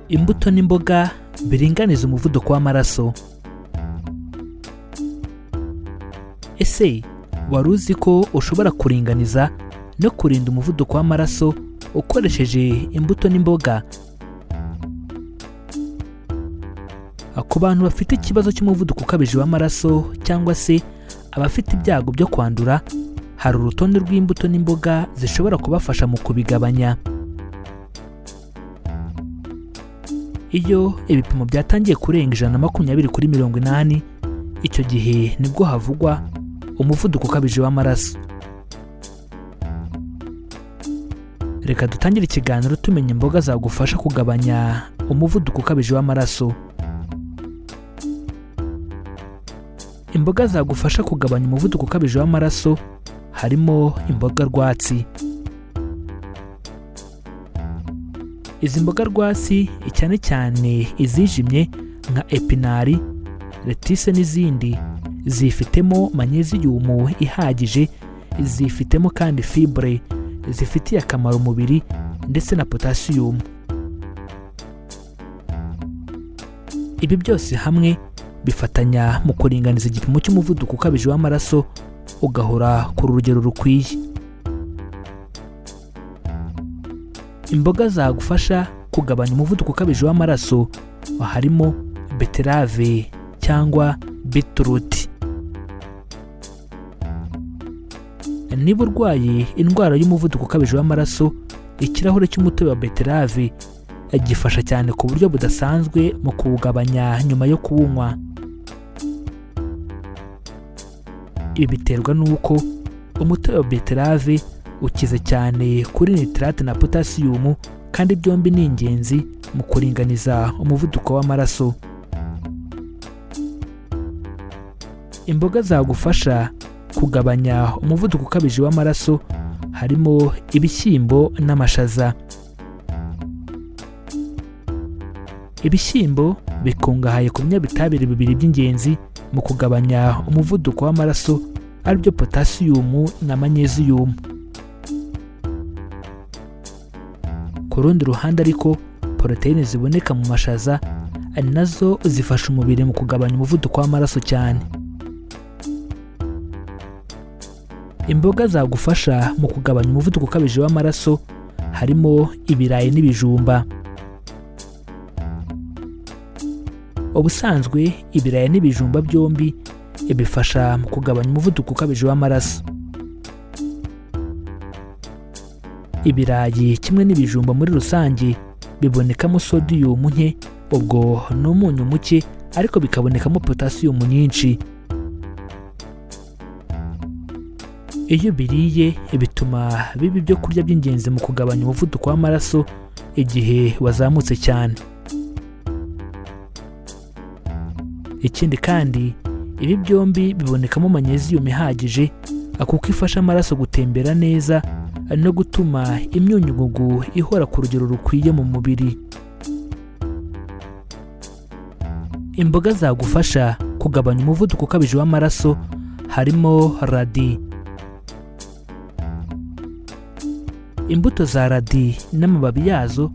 Imbuto n'imboga biringaniza umuvuduko w'amaraso. Ese wari uzi ko ushobora kuringaniza no kurinda umuvuduko w'amaraso ukoresheje imbuto n'imboga? Ku bantu bafite ikibazo cy'umuvuduko ukabije w'amaraso cyangwa se abafite ibyago byo kwandura, hari urutonde rw'imbuto n'imboga zishobora kubafasha mu kubigabanya. Iyo ibipimo byatangiye kurenga 120/80, icyo gihe nibwo havugwa umuvuduko ukabije w'amaraso. Reka dutangire ikiganiro tumenya imboga zagufasha kugabanya umuvuduko ukabije w'amaraso. Imboga zagufasha kugabanya umuvuduko ukabije w'amaraso harimo imboga rwatsi. Izi mboga rwatsi cyane cyane izijimye nka epinari, lettuce n'izindi, zifitemo magnesium ihagije, zifitemo kandi fibre zifitiye akamaro umubiri ndetse na potassium. Ibi byose hamwe bifatanya mu kuringaniza igipimo cy'umuvuduko ukabije w'amaraso ugahora ku rugero rukwiye. Imboga zagufasha kugabanya umuvuduko ukabije w'amaraso harimo beterave cyangwa beetroot. Niba urwaye indwara y'umuvuduko ukabije w'amaraso, ikirahure cy'umutobe wa beterave gifasha cyane ku buryo budasanzwe mu kuwugabanya nyuma yo kuwunywa. Ibi biterwa n'uko umutobe wa beterave ukize cyane kuri nitrate na potassium, kandi byombi ni ingenzi mu kuringaniza umuvuduko w'amaraso. Imboga zagufasha kugabanya umuvuduko ukabije w'amaraso harimo ibishyimbo n'amashaza. Ibishyimbo bikungahaye ku binyabutabire bibiri by'ingenzi mu kugabanya umuvuduko w'amaraso, aribyo potassium na magnesium. Ku rundi ruhande ariko, poroteyine ziboneka mu mashaza nazo zifasha umubiri mu kugabanya umuvuduko w'amaraso cyane. Imboga zagufasha mu kugabanya umuvuduko ukabije w'amaraso harimo ibirayi n'ibijumba. Ubusanzwe ibirayi n'ibijumba byombi bifasha mu kugabanya umuvuduko ukabije w'amaraso. Ibirayi kimwe n'ibijumba muri rusange bibonekamo sodium nke, ubwo ni umunyu muke, ariko bikabonekamo potassium nyinshi. Iyo ubiriye bituma biba ibyo kurya by'ingenzi mu kugabanya umuvuduko w'amaraso igihe wazamutse cyane. Ikindi kandi, ibi byombi bibonekamo magnesium ihagije kuko ifasha amaraso gutembera neza no gutuma imyunyungugu ihora ku rugero rukwiye mu mubiri. Imboga zagufasha kugabanya umuvuduko ukabije w'amaraso harimo radi. Imbuto za radi n'amababi yazo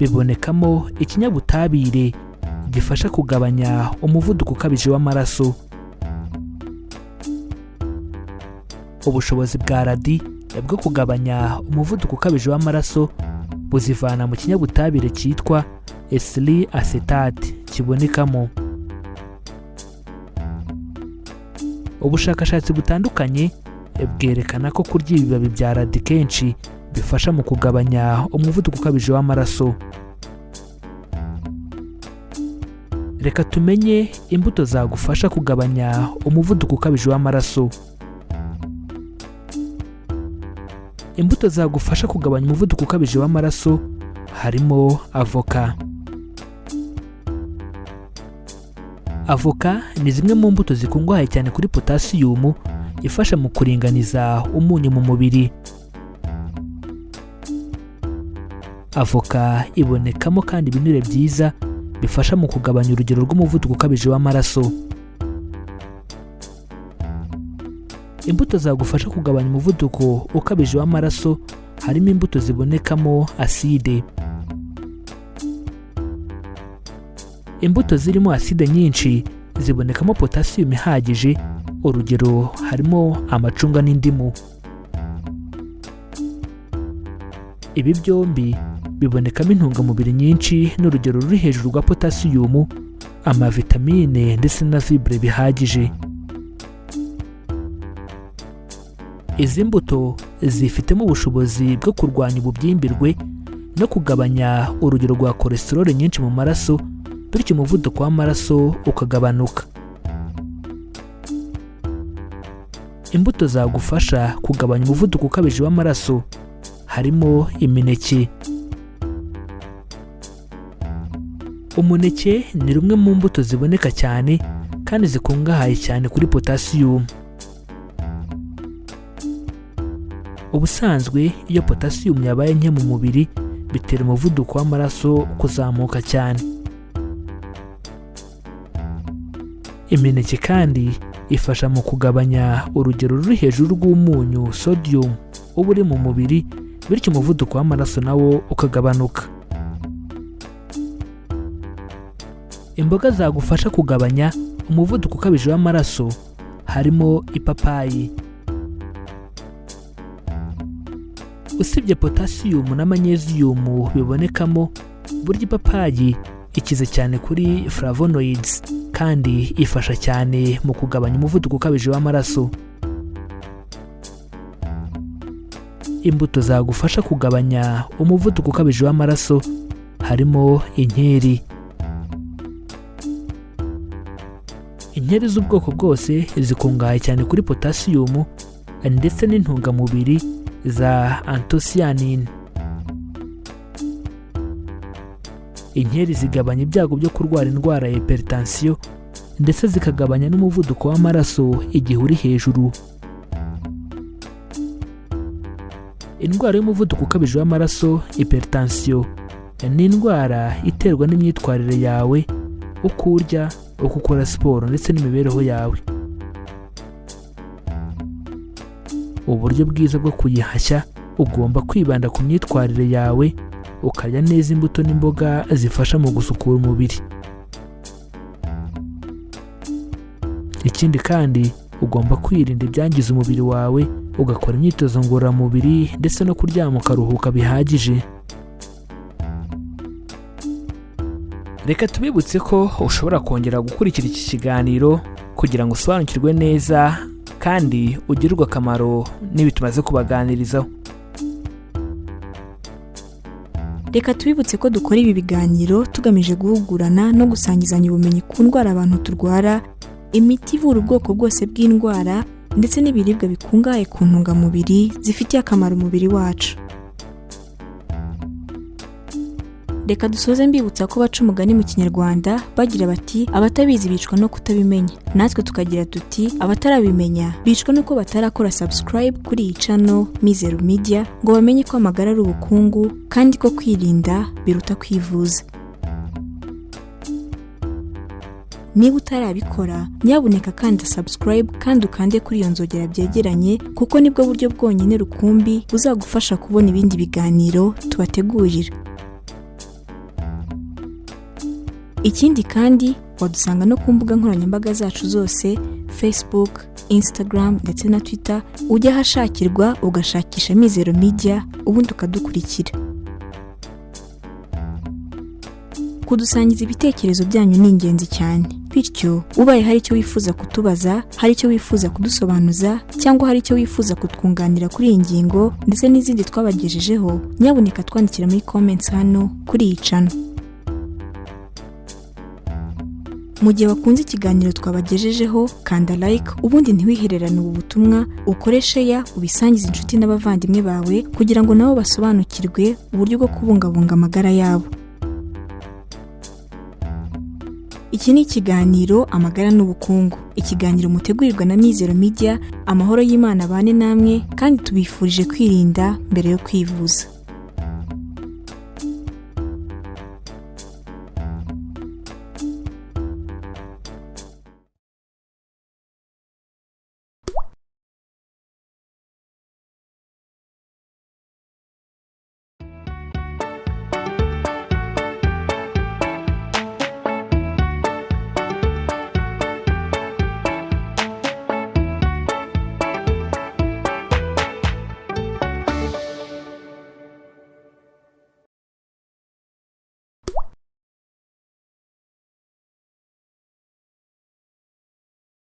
bibonekamo ikinyabutabire gifasha kugabanya umuvuduko ukabije w'amaraso. Ubushobozi bwa radi bwo kugabanya umuvuduko ukabije w'amaraso buzivana mu kinyabutabire cyitwa ethyl acetate kibonekamo. Ubushakashatsi butandukanye bwerekana ko kurya ibibabi bya radi kenshi bifasha mu kugabanya umuvuduko ukabije w'amaraso. Reka tumenye imbuto zagufasha kugabanya umuvuduko ukabije w'amaraso. Imbuto zagufasha kugabanya umuvuduko ukabije w'amaraso harimo avoka. Avoka ni zimwe mu mbuto zikungahaye cyane kuri potassium ifasha mu kuringaniza umunyu mu mubiri. Avoka ibonekamo kandi ibinure byiza bifasha mu kugabanya urugero rw'umuvuduko ukabije w'amaraso. Imbuto zagufasha kugabanya umuvuduko ukabije w'amaraso harimo imbuto zibonekamo aside. Imbuto zirimo aside nyinshi zibonekamo potasiyumu ihagije, urugero harimo amacunga n'indimu. Ibi byombi bibonekamo intungamubiri nyinshi n'urugero ruri hejuru rwa potasiyumu, amavitamine ndetse na fibre bihagije. Izi mbuto zifitemo ubushobozi bwo kurwanya ububyimbirwe no kugabanya urugero rwa cholesterol nyinshi mu maraso, bityo umuvuduko w'amaraso ukagabanuka. Imbuto zagufasha kugabanya umuvuduko ukabije w'amaraso harimo imineke. Umuneke ni rumwe mu mbuto ziboneka cyane kandi zikungahaye cyane kuri potasiyumu. Ubusanzwe iyo potasiyumu yabaye nke mu mubiri bitera umuvuduko w'amaraso kuzamuka cyane. Imineke kandi ifasha mu kugabanya urugero ruri hejuru rw'umunyu sodium uba uri mu mubiri, bityo umuvuduko w'amaraso nawo ukagabanuka. Imboga zagufasha kugabanya umuvuduko ukabije w'amaraso harimo ipapayi. Usibye potasiyumu na manyeziyumu bibonekamo, burya ipapayi ikize cyane kuri flavonoids kandi ifasha cyane mu kugabanya umuvuduko ukabije w'amaraso. Imbuto zagufasha kugabanya umuvuduko ukabije w'amaraso harimo inkeri. Inkeri z'ubwoko bwose zikungahaye cyane kuri potasiyumu ndetse n'intungamubiri za anthocyanin. Inkeri zigabanya ibyago byo kurwara indwara ya hypertension ndetse zikagabanya n'umuvuduko w'amaraso igihe uri hejuru. Indwara y'umuvuduko ukabije w'amaraso hypertension ni indwara iterwa n'imyitwarire yawe, uko urya, uko ukora siporo ndetse n'imibereho yawe. Uburyo bwiza bwo kuyihashya, ugomba kwibanda ku myitwarire yawe, ukarya neza imbuto n'imboga zifasha mu gusukura umubiri. Ikindi kandi ugomba kwirinda ibyangiza umubiri wawe, ugakora imyitozo ngororamubiri ndetse no kuryama ukaruhuka bihagije. Reka tubibutse ko ushobora kongera gukurikira iki kiganiro kugira ngo usobanukirwe neza kandi ugirirwe akamaro n'ibi tumaze kubaganirizaho. Reka tubibutse ko dukora ibi biganiro tugamije guhugurana no gusangizanya ubumenyi ku ndwara abantu turwara, imiti ivura ubwoko bwose bw'indwara ndetse n'ibiribwa bikungahaye ku ntungamubiri zifitiye akamaro umubiri wacu. Reka dusoze mbibutsa ko baca umugani mu Kinyarwanda bagira bati abatabizi bicwa no kutabimenya, natwe tukagira tuti abatarabimenya bicwa nuko batarakora subscribe kuri iyi channel Mizero Media ngo bamenye ko amagara ari ubukungu kandi ko kwirinda biruta kwivuza. Niba utarabikora nyabuneka kanda subscribe kandi ukande kuri iyo nzogera byegeranye, kuko nibwo buryo bwonyine rukumbi buzagufasha kubona ibindi biganiro tubategurira. Ikindi kandi wadusanga no ku mbuga nkoranyambaga zacu zose Facebook, Instagram ndetse na Twitter, ujya ahashakirwa ugashakisha Mizero Media ubundi ukadukurikira. Kudusangiza ibitekerezo byanyu ni ingenzi cyane, bityo ubaye hari icyo wifuza kutubaza, hari icyo wifuza kudusobanuza cyangwa hari icyo wifuza kutwunganira kuri iyi ngingo ndetse n'izindi twabagejejeho, nyabuneka twandikira muri comments hano kuri iyi channel. Mu gihe wakunze ikiganiro twabagejejeho, kanda like ubundi ntiwihererane ubu butumwa, ukore share ubisangize inshuti n'abavandimwe bawe kugira ngo nabo basobanukirwe uburyo bwo kubungabunga amagara yabo. Iki ni ikiganiro Amagara n'Ubukungu, ikiganiro mutegurirwa na Mizero Media. Amahoro y'Imana abane namwe kandi tubifurije kwirinda mbere yo kwivuza.